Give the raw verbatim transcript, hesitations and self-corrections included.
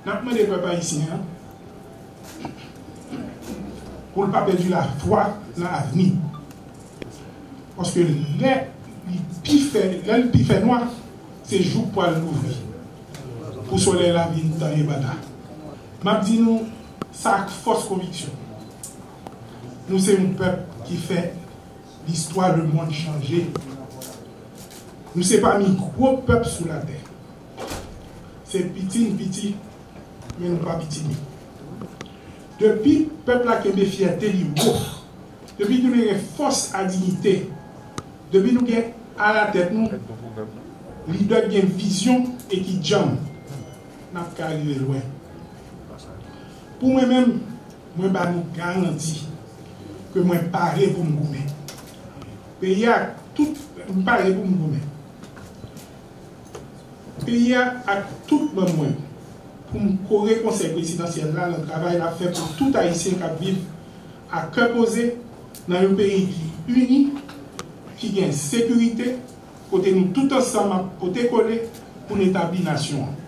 N ap mande pèp ayisyen an pou l pa pèdi lafwa nan avni. Paske lè li pi fè, lè l pi fè nwa, se jou k pral louvri pou solèy la vin tande banda. M ap di nou sa ak fòs konviksyon. Nou se yon pèp ki fè listwa lemonn chanje. Nou se pami gwo pèp sou latè. Se piti n piti, men nou pa pitimi. Depi pèp la kenbe fyète li wo, depi nou gen fòs a diyite, depi nou gen alatèt nou lidè ki gen vizyon e ki djanm, n ap ka rive lwen. Pou mwen menm, mwen ba nou garanti ke mwen pare pou m goumen. Peyi a ak tout, m pare pou m goumen. Peyi a ak tout manm mwen, pou m kore Konsèy Prezidansyèl la nan travay l ap fè pou tout Ayisyen k ap viv a kè poze nan yon peyi ki ini, ki gen sekirite, kote nou tout ansanm ap pote kole pou n etabli nasyon an.